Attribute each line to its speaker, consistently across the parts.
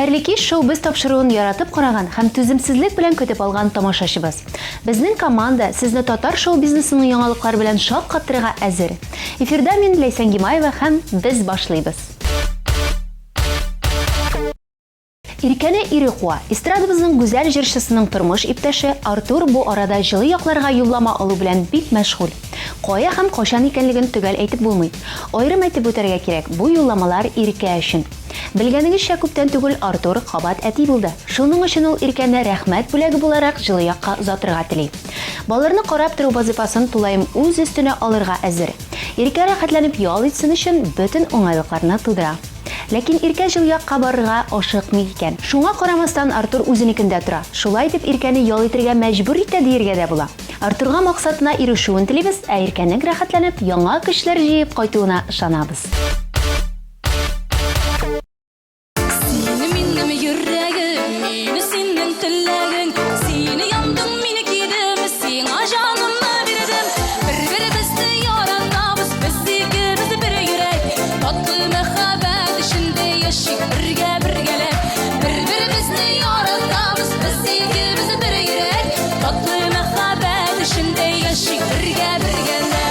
Speaker 1: Хәерле кич, шоу-без тапшыруын яратып караган һәм түземсезлек белән көтеп алган тамашачыбыз. Безнең команда сезне татар шоу-бизнесының яңалыклары белән шаккатырырга әзер. Эфирда мин, Ләйсән Гимаева һәм без башлыйбыз. Иркәне ире куа. Эстрадабызның гүзәл җырчысының тормыш иптәше Артур бу арада җылы якларга юллама алу белән бик мәшгуль. Кая һәм кайчан икәнлеген төгәл әйтеп булмый. Аерым әйтеп үтәргә кирәк, бу юлламалар Иркә өчен. Белгәнегезчә, күптән түгел Артур кабат әти булды. Шуның өчен ул Иркәне рәхмәт бүләге буларак җылы якка озатырга тели. Балаларны карап тору вазыйфасын тулаем үз өстенә алырга әзер. Иркә рәхәтләнеп ял итсен өчен бөтен уңайлыкларны тудыра. Ләкин Иркә җылы якка барырга ашыкмый икән. Шуңа карамастан, Артур үзенекендә тора. Шулай итеп, Иркәне ял итергә мәҗбүр итә диергә дә була. Артурга максатына ирешүен телибез, ә Иркәнең рәхәтләнеп яңа көчләр җыеп кайтуына ышанабыз.
Speaker 2: Сине минем йөрәгем, мине синең теләгең. Сине яндым, мине кидем, сиңа җанымны бирдем. Бер-беребезне яратабыз, без икебез бер йөрәк. Татлы мәхәббәт эчендә яшик бергә бергәләп. Бер-беребезне яратабыз, без икебез бер йөрәк. Татлы мәхәббәт эчендә яшик бергә бергәләп.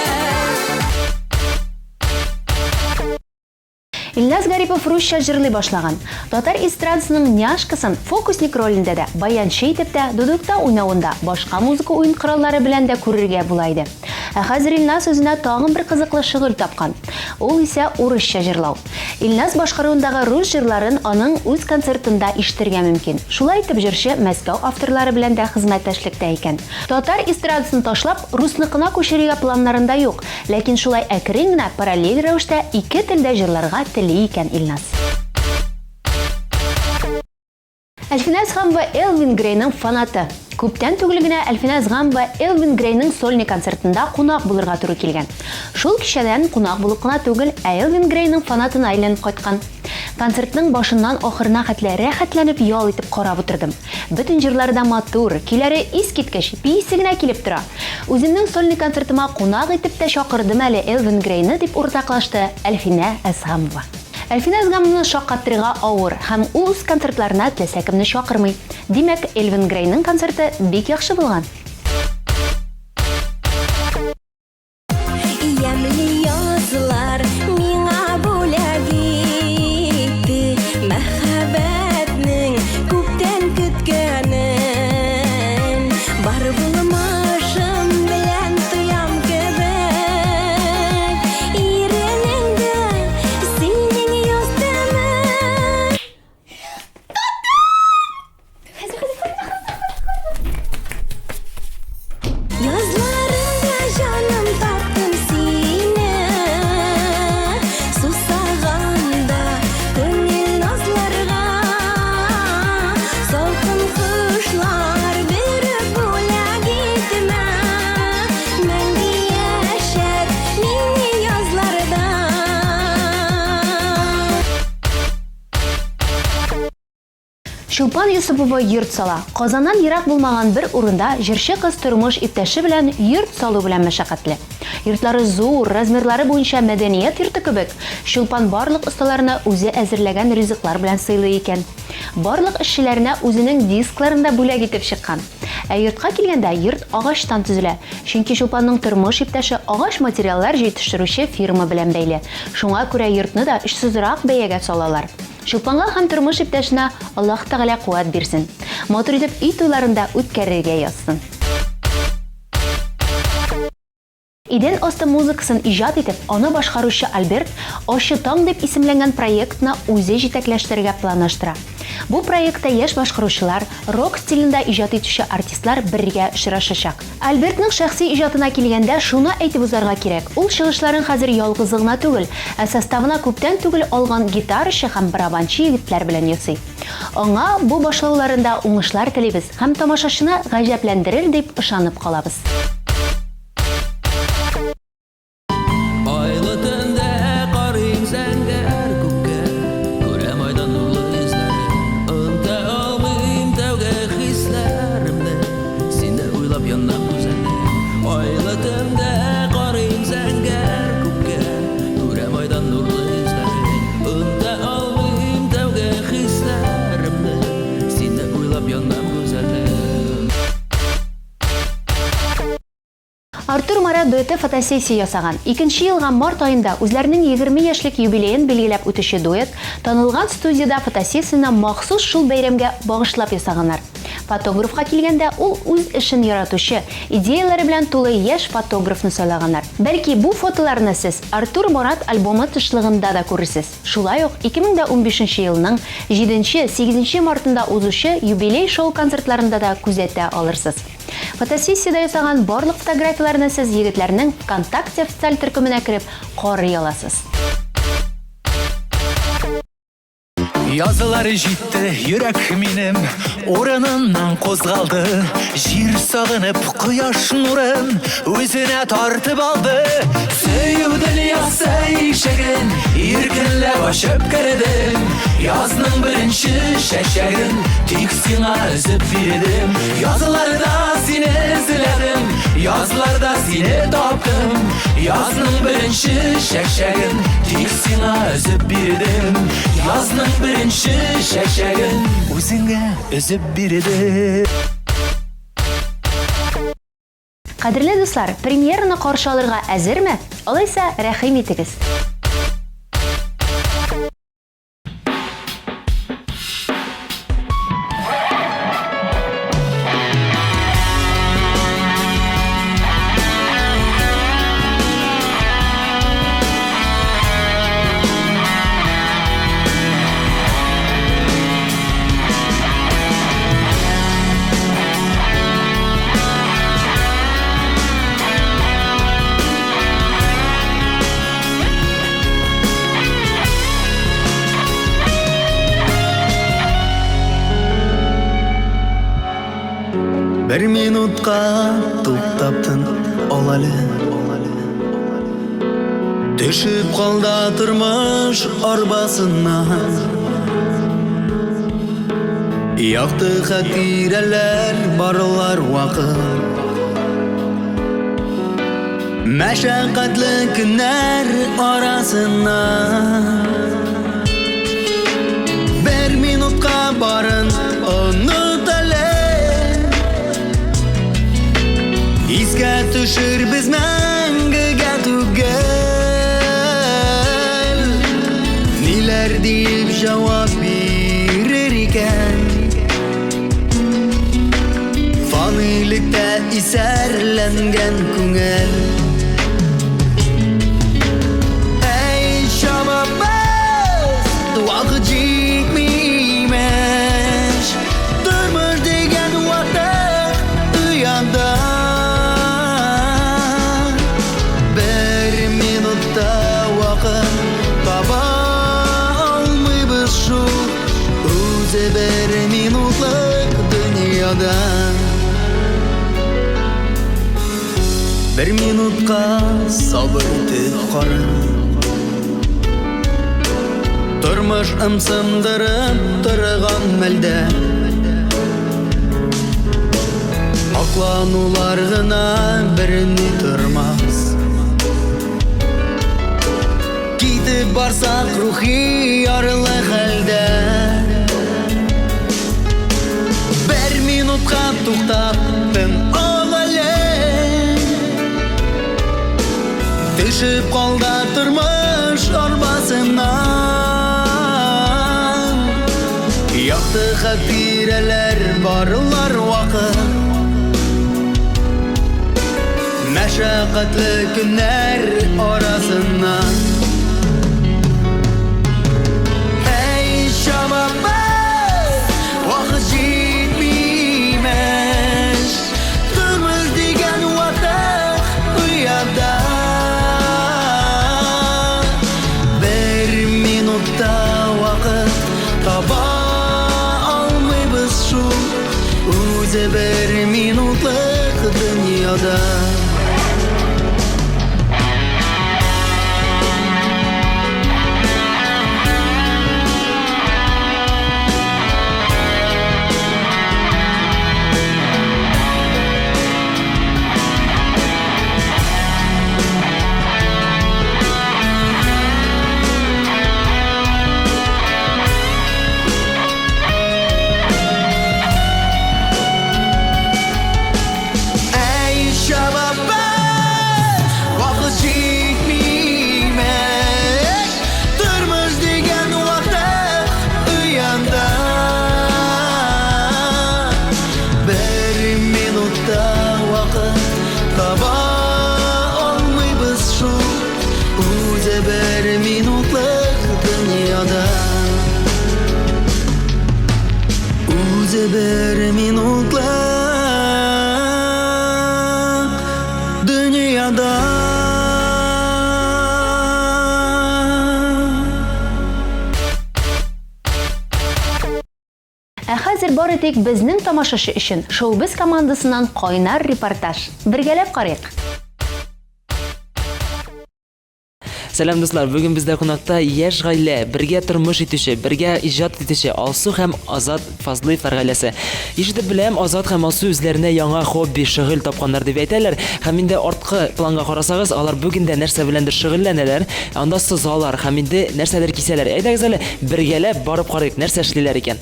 Speaker 1: Илназ Гарипов русча җырлый башлаган. Татар эстрадасының няшкасын фокусник ролендә дә, баянчы итеп тә, дудукта уйнавында, башка музыка уен кораллары белән дә күрергә була иде. Ә хәзер Илназ үзенә тагын бер кызыклы шөгыль тапкан. Ул исә урысча җырлау. Илназ башкаруындагы рус җырларын аның үз концертында ишетергә мөмкин. Шулай итеп җырчы Мәскәү авторлары белән дә хезмәттәшлектә икән. Татар эстрадасын ташлап, русныкына күчерергә планнарында юк. Ләкин шулай әкрен генә параллель рәвештә ике телдә җырларга тели икән Илназ. Әлфинә Әзгамова Элвин Грейның фанаты. Күптән түгел генә Әлфинә Әзгамова Элвин Грейның сольный концертында кунак булырга туры килгән. Шул кичәдән кунак булып кына түгел, ә Элвин Грейның фанатына әйләнеп кайткан. Концертның башыннан ахырына хәтле рәхәтләнеп ял итеп карап утырдым. Бөтен җырлары да матур, көйләре искиткеч, биисе генә килеп тора. Үземнең сольный концертыма кунак итеп тә чакырдым әле Элвин Грейны, дип уртаклашты Әлфинә Әзһамова. Әлфинә Әзһамованы шаккатырырга авыр һәм ул үз концертларына теләсә кемне чакырмый. Димәк, Элвин Грейның концерты бик яхшы булган.
Speaker 2: Ямьле язлар миңа бүләк итте Мәхәббәтнең күптән көткәнен. Бар булмышым белән тоям кебек Иренеңдә синең яз тәмен. Язларымда җаным таптым сине, Сусаганда күңел назларга, Салкын кышлар биреп бүләк итмә, Мәңге яшәт мине язларда.
Speaker 1: Чулпан Йосыпова йорт сала. Казаннан ерак булмаган бер урында җырчы кыз тормыш иптәше белән йорт салу белән мәшәкатьле. Йортлары зур, размерлары буенча мәдәният йорты кебек. Чулпан барлык осталарны үзе әзерләгән ризыклар белән сыйлый икән. Барлык эшчеләренә үзенең дискларын да бүләк итеп чыккан. Ә йортка килгәндә, йорт агачтан төзелә. Чөнки Чулпанның тормыш иптәше агач материаллар җитештерүче фирма белән бәйле. Шуңа күрә йортны да очсызрак бәягә салалар. Чулпанга һәм тормыш иптәшенә Аллаһ Тәгалә куәт бирсен. Матур итеп өй туйларын да үткәрергә язсын. Идән асты музыкасын иҗат итеп, аны башкаручы Альберт Ачы таң дип исемләнгән проектны үзе җитәкләштерергә планлаштыра. Бу проектта яшь башкаручылар, рок стилендә иҗат итүче артистлар бергә очрашачак. Альбертның шәхси иҗатына килгәндә, шуны әйтеп узарга кирәк, ул чыгышларын хәзер ялгызы гына түгел, ә составына күптән түгел алган гитарачы һәм барабанчы егетләр белән ясый. Аңа бу башлауларында уңышлар телибез һәм тамашачыны гаҗәпләндерер дип ышанып калабыз.
Speaker 2: Айлы төндә карыйм зәңгәр күккә, Күрәм айдан нурлы йөзләрен. Оныта алмыйм тәүге хисләремне, Сине уйлап янам гүзәлем. Айлы төндә карыйм зәңгәр күккә, Күрәм айдан нурлы йөзләрен. Оныта алмыйм тәүге хисләремне.
Speaker 1: Артур Марат дуэты фотосессия ясаган. Икенче елга март аенда үзләренең 20 яшьлек юбилеен билгеләп үтүче дуэт танылган студиядә фотосессияне махсус шул бәйрәмгә багышлап ясаганнар. Фотографка килгәндә, ул үз эшен яратучы, идеяләре белән тулы яшь фотографны сайлаганнар. Бәлки, бу фотоларны сез Артур Марат альбомы тышлыгында да күрерсез. Шулай ук 2015 нче елның җиденче, сигезенче мартында узучы юбилей шоу-концертларында да күзәтә алырсыз. Фотосессиядә ясаган барлык фотографияләрне сез егетләрнең ВКонтакте официаль төркеменә кереп карый аласыз.
Speaker 3: Язлар җитте, йөрәк минем урыныннан кузгалды. Җир сагынып, кояш нурын үзенә тартып алды. Сөю дөньясы ишеген иркенләп ачып кердем. Язның беренче чәчәген тик сиңа өзеп бирдем. Язларда сине эзләдем, язларда сине таптым. Язның беренче чәчәген тик сиңа өзеп бирдем. Язның беренче чәчәген үзеңә өзеп бирдем.
Speaker 1: Кадерле дуслар, премьераны каршы алырга әзерме? Алайса, рәхим итегез!
Speaker 3: Бер минутка туктап тын ал әле. Төшеп калда тормыш арбасыннан. Якты хатирәләр барлар вакыт. Мәшәкатьле көннәр арасыннан. Бер минутка барын оныт әле. Искә төшер без мәңгегә түгел. Ниләр диеп җавап бирер икән? Фанилектә исәрләнгән күңел. Әй, чабабыз, вакыт җитми имеш. Тормыш дигән ватык ояда. Бер минутта вакыт таба алмыйбыз шул үзе бер минутлык дөньяда. Бер минутка сабыр итеп кара. Тормыш ымсындырып торган мәлдә Акланулар гына берни тормас. Китеп барсак рухи ярлы хәлдә. Бер минутка туктап тын ал әле. Төшеп калда тормыш арбасыннан. Якты хатирәләр барлар вакыт. Мәшәкатьле көннәр арасыннан. Әй, чабабыз, вакыт җитми имеш. Тормыш дигән ватык ояда. Бер минутта вакыт таба алмыйбыз шул үзе бер минутлык дөньяда. Әй, чабабыз,
Speaker 1: бары тик безнең тамашачы өчен Шоу-Без командасыннан кайнар репортаж. Бергәләп карыйк!
Speaker 2: Сәлам, дуслар! Бүген бездә кунакта яшь гаилә, бергә тормыш итүче, бергә иҗат итүче Алсу һәм Азат Фазлыевлар гаиләсе. Ишетеп беләм, Азат һәм Алсу үзләренә яңа хобби, шөгыль тапканнар дип әйтәләр. Һәм инде арткы планга карасагыз, алар бүген дә нәрсә беләндер шөгыльләнәләр, анда сызалар һәм инде нәрсәдер кисәләр. Әйдәгез әле, бергәләп барып карыйк, нәрсә эшлиләр икән.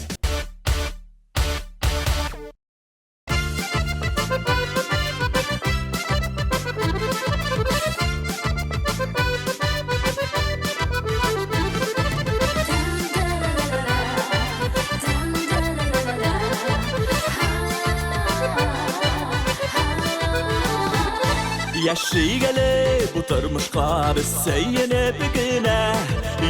Speaker 3: Яшик әле бу тормышка без сөенеп кенә.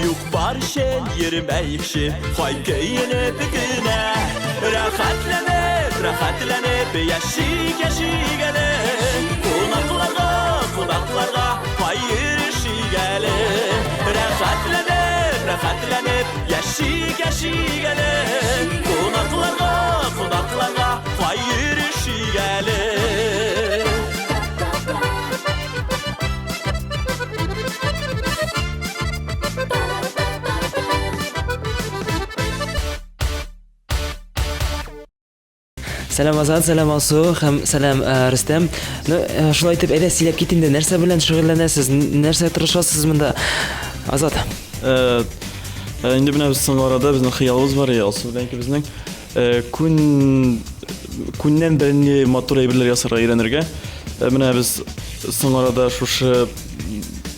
Speaker 3: Юк бар өчен йөрмәекче, хай көенеп кенә. Рәхәтләнеп, рәхәтләнеп яшик, яшик әле. Кунакларга, кунакларга хай йөрешик әле. Рәхәтләнеп, рәхәтләнеп яшик, яшик әле. Кунакларга, кунакларга хай йөрешик әле.
Speaker 2: Сәлам Азат, сәлам Алсу һәм сәлам э, Рөстәм. Ну, э, шулай итеп, әйдә сөйләп кит инде, нәрсә белән шөгыльләнәсез, нәрсә тырышасыз монда? Азат.
Speaker 4: Э, инде менә без соңгы арада безнең хыялыбыз бар, Алсу белән икебезнең. Күн күннән берни матур әйберләр ясарга өйрәнергә. Менә без соңгы арада шушы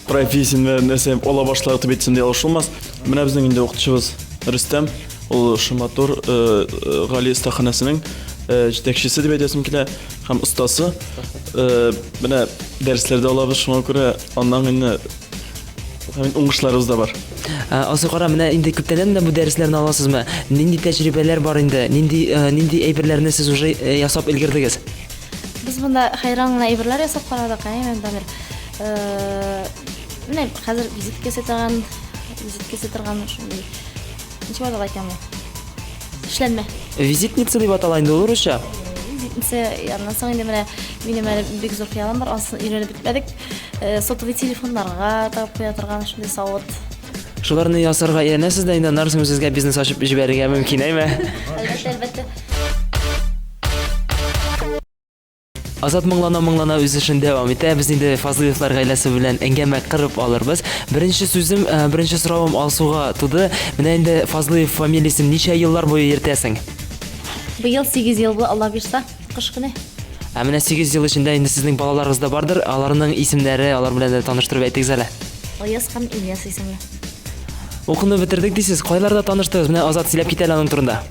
Speaker 4: профессияне нәрсә ала башладык дип әйтсәм дә ялгыш булмас. Менә безнең инде укытучыбыз Рөстәм, ул шушы матур Гали остаханәсенең җитәкчесе дип әйтәсем килә һәм остасы. Менә дәресләрдә алабыз, шуңа күрә аннан инде Һәм уңышларыбыз да бар.
Speaker 2: Алсу, кара, менә инде күптәннән менә бу дәресләрне аласызмы? Нинди тәҗрибәләр бар инде? Нинди нинди әйберләрне сез уже ясап өлгердегез?
Speaker 5: Без монда хәйран гына әйберләр ясап карадык, әйе, Дамир. Менә хәзер визитка ясый торган, визитка ясый торган шундый Ничек атала икән бу? Эшләнмә.
Speaker 2: Визитница дип атала инде ул русча.
Speaker 5: Визитница, аннан соң инде менә минем әле бик зур хыялым бар, анысын өйрәнеп бетмәдек. Э, сотовый телефоннарга тагып куя торган шундый савыт.
Speaker 2: Шуларны ясарга өйрәнәсез дә инде аннары соң үзегезгә бизнес ачып җибәрергә мөмкин, әйме?
Speaker 5: Әлбәттә, әлбәттә.
Speaker 2: Азат моңлана-моңлана үз эшен дәвам итә. Без инде Фазлыевлар гаиләсе белән әңгәмә кырып алырбыз. Беренче сүзем, э, беренче соравым Алсуга туды. Менә инде Фазлыев фамилиясен ничә еллар буе йөртәсең?
Speaker 5: Быел 8 ел була, Алла бирса, кыш көне.
Speaker 2: Ә менә 8 ел эчендә инде сезнең балаларыгыз да бардыр. Аларның исемнәре, алар белән дә таныштырып әйтегез әле.
Speaker 5: Аяз һәм Ильяс исемле.
Speaker 2: Укуны бетердек дисез, кайларда таныштыгыз? Менә Азат сөйләп кит әле аның турында.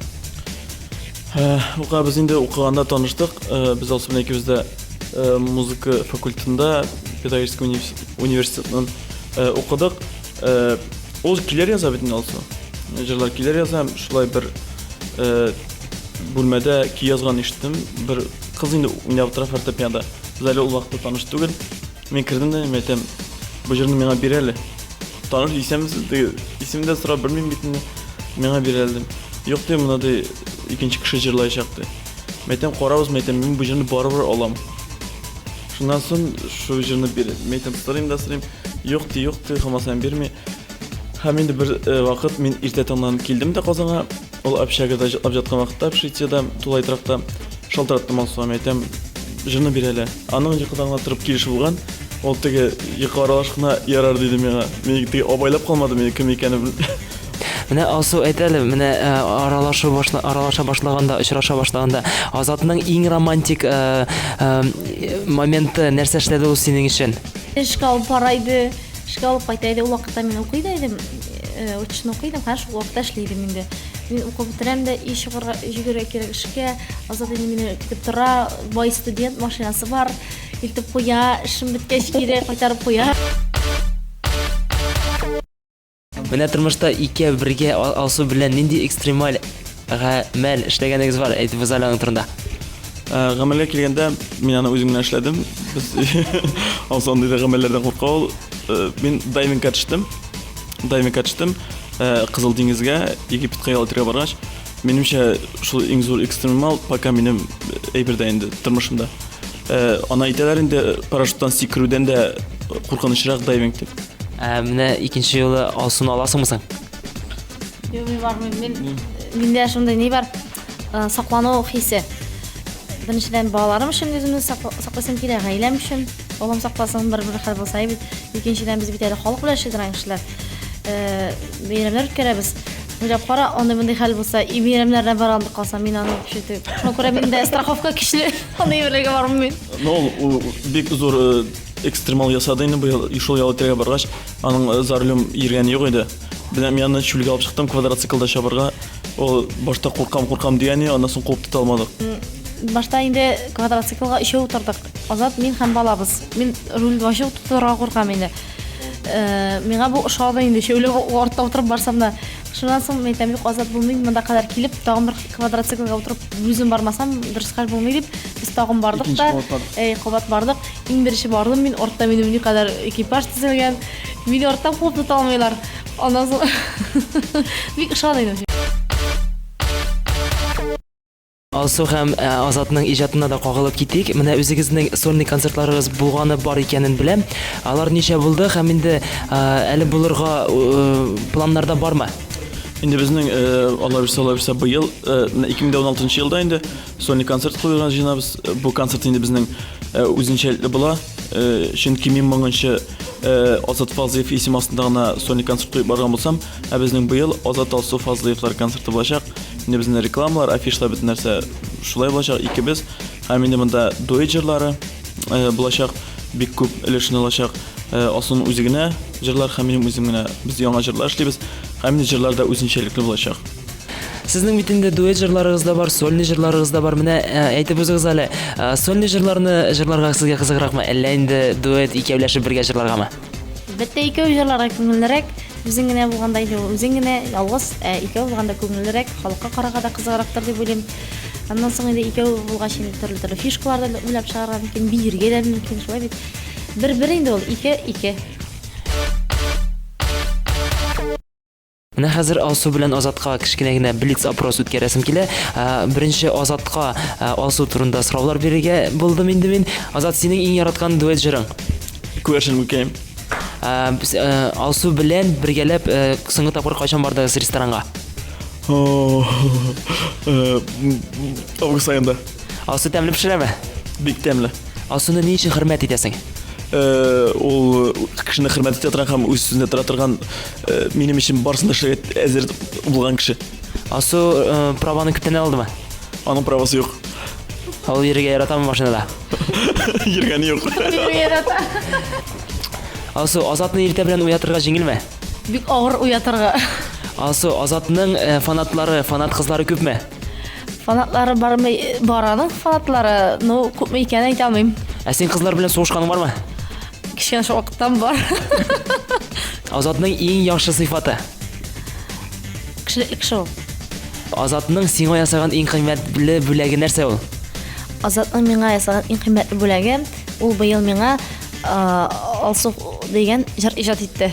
Speaker 4: Ука без инде укыганда таныштык. Без Алсу белән икебез дә музыка факультетында педагогический университетның укыдык. Ул көйләр яза бит инде Алсу. Җырлар көйләр яза. Шулай бер бүлмәдә көй язган ишеттем. Бер кыз инде уйнап утыра фортепиано. Без әле ул вакытта таныш түгел. Мин кердем дә, мин әйтәм, бу җырны миңа бир әле. Таныш исәнмесез, теге исемен дә сорап белмим бит инде. Миңа бир әле дим. Юк ди, моны ди икенче кеше җырлаячак ди. Мин әйтәм, карабыз, мин әйтәм, мин бу җырны барыбер алам. Шуннан соң шул җырны бир. Мин әйтәм, сорыйм да сорыйм. Юк ди, юк ди, һаман саен бирми. Һәм инде бер э, вакыт мин иртә таңнан килдем дә Казанга. Ул общагада җырлап жаткан вакытта, общежитиедә, тулай торакта шалтыраттым Алсуга, мин әйтәм, җырны бир әле. Аның йокыдан гына торып килеше булган. Ул теге йокы аралаш кына ярар диде миңа. Мин теге абайлап калмадым, мин кем икәнен.
Speaker 2: Менә Алсу әйт әле, менә э, аралашу башла, аралаша башлаганда, очраша башлаганда Азатның иң романтик э, э, моменты нәрсә эшләде ул синең өчен?
Speaker 5: Эшкә алып бара иде. Эшкә алып кайта иде. Ул вакытта мин укый да идем, э, очно укый идем, һәм шул вакытта эшли идем инде. Мин укып бетерәм дә, и чыгарга җигәргә кирәк эшкә. Азат инде мине көтеп тора, бай студент, машинасы бар, илтеп куя, эшем беткәч кире кайтарып куя.
Speaker 2: Менә тормышта икәү бергә Алсу белән нинди экстремаль гамәл эшләгәнегез бар? Әйтеп уза әле аның турында.
Speaker 4: Э, гамәлгә килгәндә, мин аны үзем генә эшләдем. Без Алсу андый да гамәлләрдән курка ул. Э, мин дайвингка төштем. Дайвингка төштем. Э, Кызыл диңгезгә, Египетка ял итәргә баргач. Минемчә, шул иң зур экстремал пока минем әйбердә инде тормышымда. Э, аны әйтәләр инде парашюттан сикерүдән дә куркынычрак дайвинг дип.
Speaker 2: Ә менә икенче юлы Алсуны аласыңмы соң?
Speaker 5: Юк, мин бармыйм. Мин миндә шундый ни бар? Э, саклану хисе. Беренчедән балаларым өчен үземне саклыйсым килә, гаиләм өчен. Балам сакласын, бер-бер хәл булса бит. Икенчедән без бит әле халык белән эшли торган кешеләр. Э, бәйрәмнәр үткәрәбез. Уйлап кара, андый мондый хәл булса, и бәйрәмнәрдә бара алмый калсам, мин аны вообще Шуңа күрә миндә страховка көчле. Андый әйберләргә бармыйм мин.
Speaker 4: Ну, ул бик зур э, экстремал ясады инде быел шул ял итәргә баргач, аның э, за рулем йөргәне юк иде. Менә мин аны чүлгә алып чыктым квадроциклда чабырга. Ул башта куркам, куркам дигән иде, аннан соң куып тота алмадык.
Speaker 5: Башта инде квадроциклга өчәү утырдык. Азат, мин һәм балабыз. Мин руль вообще тотарга куркам инде. Э, миңа бу ошады инде, өчәүләп артта утырып барсам да. Шуннан соң мин әйтәм, юк, Азат булмый, монда кадәр килеп, тагын бер квадроциклга утырып үзем бармасам, дөрес хәл булмый дип, без тагын бардык та, әй, кабат бардык. Иң беренче бардым мин, артта минем никадәр экипаж төзелгән. Мине арттан куып тота алмыйлар. Аннан соң бик ошады инде.
Speaker 2: Алсу һәм э, Азатның иҗатына да кагылып китик. Менә үзегезнең сольный концертларыгыз булганы бар икәнен беләм. Алар ничә булды һәм инде э, әле булырга э, планнарда бармы?
Speaker 4: Инде безнең Алла бирсә, Алла бирсә, быел 2016 елда инде сольный концерт куярга җыенабыз. Бу концерт инде безнең үзенчәлекле була. Чөнки мин моңынчы Азат Фазлыев исеме астында гына сольный концерт куеп барган булсам, ә безнең быел Азат Алсу Фазлыевлар концерты булачак. Инде безнең рекламалар, афишлар, бөтен нәрсә шулай булачак, икебез. Һәм инде монда дуэт җырлары э, булачак, бик күп өлешен алачак. Э, Асылның үзе генә җырлар һәм минем үзем генә. Без яңа җырлар эшлибез. Һәм инде җырлар да үзенчәлекле булачак.
Speaker 2: Сезнең бит инде дуэт җырларыгыз да бар, сольный җырларыгыз да бар. Менә э, әйтеп узыгыз әле, сольный җырларны җырларга сезгә кызыгракмы, әллә инде дуэт икәүләшеп бергә җырларгамы?
Speaker 5: Әлбәттә, икәү җырларга күңеллерәк. Үзең генә булганда инде ул үзең генә, ялгыз, ә икәү булганда күңеллерәк, халыкка карарга да кызыграктыр дип уйлыйм. Аннан соң инде икәү булгач инде төрле-төрле фишкалар да уйлап чыгарырга мөмкин, биергә дә мөмкин, шулай бит. Бер-бер инде ул, ике, ике.
Speaker 2: Менә хәзер Алсу белән Азатка кечкенә генә блиц-опрос үткәрәсем килә. Беренче Азатка Алсу турында сораулар бирергә булдым инде мин. Азат, синең иң яраткан дуэт җырың?
Speaker 4: Күгәрчен күкәем.
Speaker 2: Алсу белән бергәләп соңгы тапкыр кайчан бардыгыз ресторанга?
Speaker 4: Август аенда.
Speaker 2: Алсу тәмле пешерәме?
Speaker 4: Бик тәмле.
Speaker 2: Алсуны ни өчен хөрмәт итәсең?
Speaker 4: Э, ул кешене хөрмәт итә торган һәм үз сүзендә тора торган э, минем өчен барысын да эшләргә әзер булган кеше.
Speaker 2: Алсу э, праваны күптән алдымы?
Speaker 4: Аның правасы юк.
Speaker 2: Ул йөрергә яратамы машинада?
Speaker 4: Йөргәне юк.
Speaker 5: Йөрергә ярата.
Speaker 2: Алсу, Азатны иртә белән уятырга җиңелме?
Speaker 5: Бик авыр уятырга.
Speaker 2: Алсу, Азатның фанатлары, фанат кызлары күпме?
Speaker 5: Фанатлары бармы? Бар аның фанатлары, ну, күпме икәнен әйтә алмыйм.
Speaker 2: Ә син кызлар белән сугышканың бармы?
Speaker 5: Кечкенә шул вакыттан бар.
Speaker 2: Азатның иң яхшы сыйфаты?
Speaker 5: Кешелекле кеше ул.
Speaker 2: Азатның сиңа ясаган иң кыйммәтле бүләге нәрсә ул?
Speaker 5: Азатның миңа ясаган иң кыйммәтле бүләге, ул быел миңа Алсу дигән җыр иҗат итте.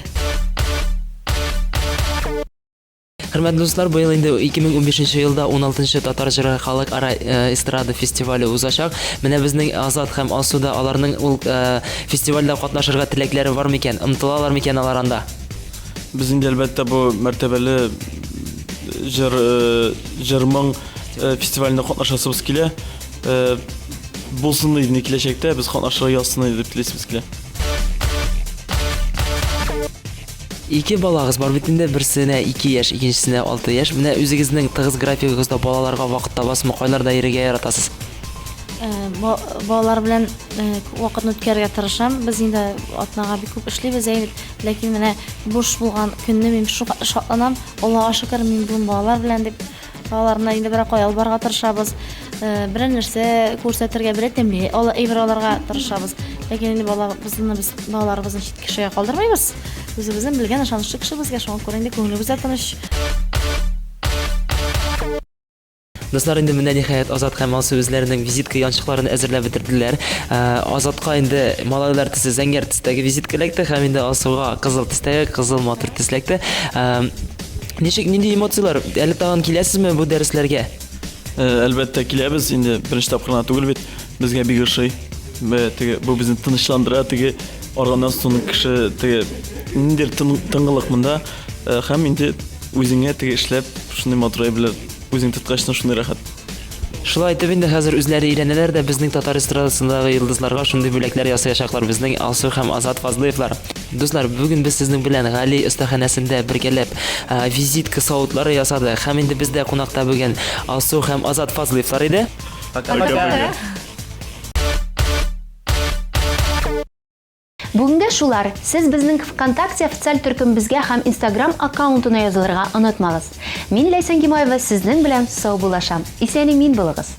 Speaker 2: Хөрмәтле дуслар, быел инде 2015 елда 16-нчы Татар җыры халыкара э, эстрада фестивале узачак. Менә безнең Азат һәм Алсу да аларның ул э, фестивальдә катнашырга теләкләре бар микән? Омтылалар микән алар анда?
Speaker 4: Без инде әлбәттә бу мәртәбәле җыр э, җыр-моң фестивалендә катнашасыбыз килә. Булсын иде киләчәктә без катнашырга язсын иде дип телисебез килә.
Speaker 2: Ике балагыз бар бит инде, берсенә 2 яшь, икенчесенә 6 яшь. Менә үзегезнең тыгыз графигыгызда балаларга вакыт табасызмы? Кайларда йөрергә яратасыз?
Speaker 5: Э, балалар белән э, вакытны үткәрергә тырышам. Без инде атнага бик күп эшлибез, әйе бит. Ләкин менә буш булган көнне мин шатланам. Аллага шөкер, мин бүген балалар белән дип Балаларны инде берәр кая алып барырга тырышабыз. Э, берәр нәрсә күрсәтергә, берәр тәмле әйбер алырга тырышабыз. Ләкин инде балабызны без балаларыбызны чит кешегә калдырмыйбыз. Үзебезнең белгән ышанычлы кеше безгә, шуңа күрә инде күңелебез дә тыныч.
Speaker 2: Дуслар, инде менә ниһаять Азат һәм Алсу үзләренең визитка янчыкларын әзерләп бетерделәр. Э, Азатка инде малайлар төсе зәңгәр төстәге визитка эләкте һәм инде Алсуга кызыл төстәге кызыл матур төс эләкте. Э, Ничек, нинди эмоцияләр? Әле тагын киләсезме бу дәресләргә?
Speaker 4: Әлбәттә, киләбез. Инде беренче тапкыр гына түгел бит. Безгә бик ошый. Теге, бу безне тынычландыра, теге арганнан соң кеше теге ниндидер тынгылык монда. Һәм инде үзеңә теге эшләп, шундый матур әйберләр үзең тоткач, шундый рәхәт.
Speaker 2: Шулай итеп инде хәзер үзләре өйрәнәләр дә безнең татар эстрадасындагы йолдызларга шундый бүләкләр ясаячаклар безнең Алсу һәм Азат Фазлыевлар. Дуслар, бүген без сезнең белән Гали остаханәсендә бергәләп визитка савытлары ясадык. Һәм инде бездә кунакта бүген Алсу һәм Азат Фазлыевлар иде.
Speaker 4: Пока-пока.
Speaker 1: Бүгенгә шулар. Сез безнең ВКонтакте официаль төркемебезгә һәм Инстаграм аккаунтына язылырга онытмагыз. Мин Ләйсән Гимаева сезнең белән саубуллашам. Исән-имин булыгыз.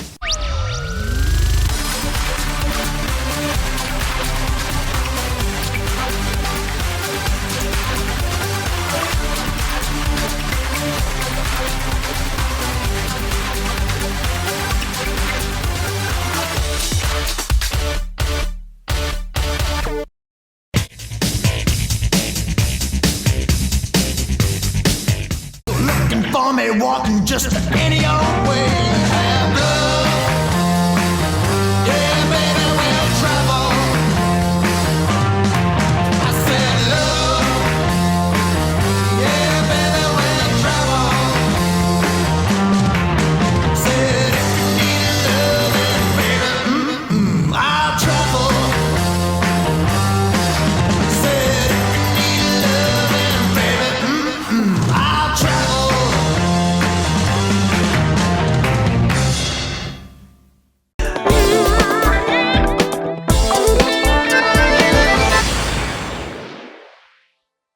Speaker 3: Looking for me, walking just any old way.